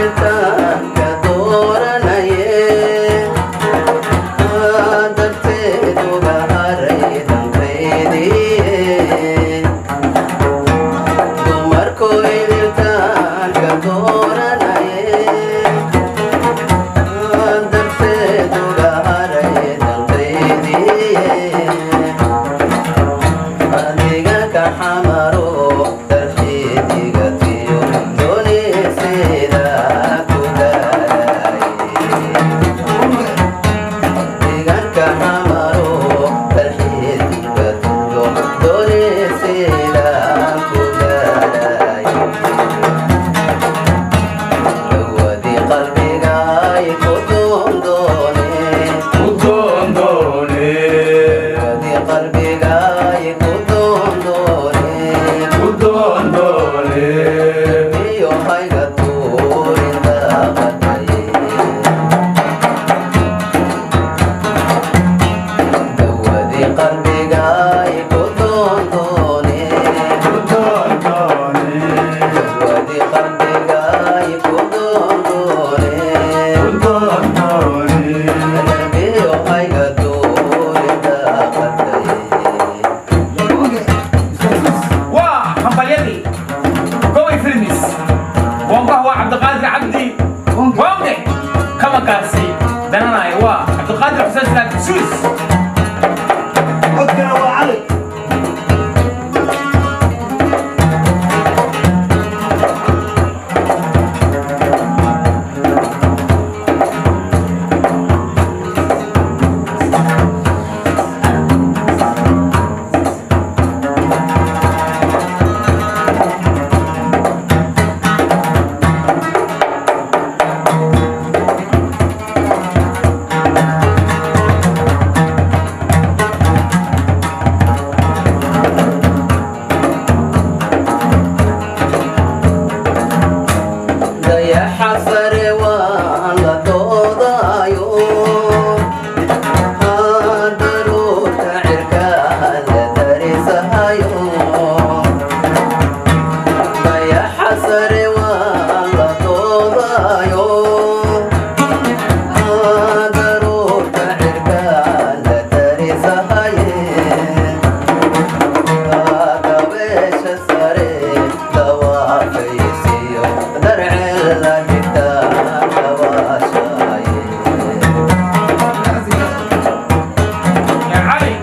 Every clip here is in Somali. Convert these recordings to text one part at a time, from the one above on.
Idiltaanka dooranaye, darteeduga haray dantaydiye. Dumarku idiltaanka dooranaye, darteeduga haray dantaydiye. Adiga Xamaro darxiidigatiyo dooniseeda ku daalay. Deegaanka Xamaro dalxiidigatiyo dooniseeda ku daalay. Dawadii qalbigay ku doondoone. Ku doondoone. Dawadii qalbigay ku doondoone. Ku doondoone. Iyo hayga tuurin daaqataye. Dawadii qalbigay ku doondoone. Ku doondoone. Dawadii qalbigay ku doondoone. Ku doondoone. Iyo hayga tuurin daaqataye. Waa hambalyadii Gobay Films. Woonkaha waa Cabdiqaadir Cabdi Woonge, kamankaasi dananaya waa Cabdiqaadir Xuseen Salaad Suus. Codkana waa Cali. Dayaxa sare waan la doodaayo, daruurta cirkaa la darisahayo. Dayaxa sare waan la doodaayo, daruurta cirkaa la darisahaye. Dabeesha sare dawaafaysiyo darcela dhigtaan dawaashaaye. Ya Cali.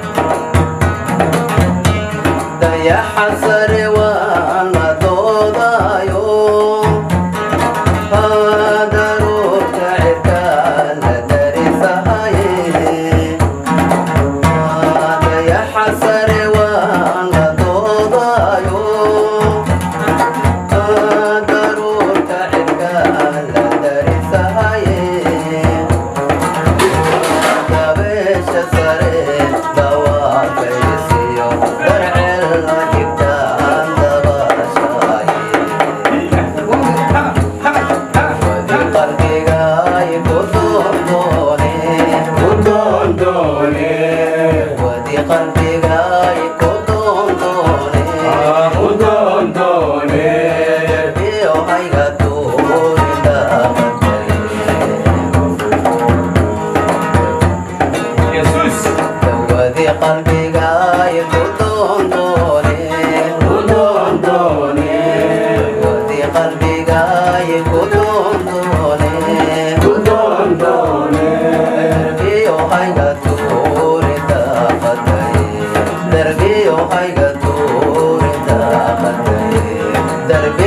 Dayaxa sare waan la doodaayo, daruurta cirkaa la darisahaye. Dayaxa sare waan la doodaayo, daruurta cirkaa la darisahaye. Dabeesha sare dawaafaysiyo darcel la dhigtaan dabaashaaye. Wadi qalbigay ku doondoone. Ku doondoone. Wadi qalbigay ku doondoone. Ku doondoone. Iyo hayga tuurin daaqataye. Yesuus. Dawadii qalbigay ku doondoone. Ku doondoone. Dawadii qalbigay ku doondoone. Ku doondoone. Darbiyo hayga tuurin daaqataye. Darbiyo hayga tuurin daaqataye. Darbiyo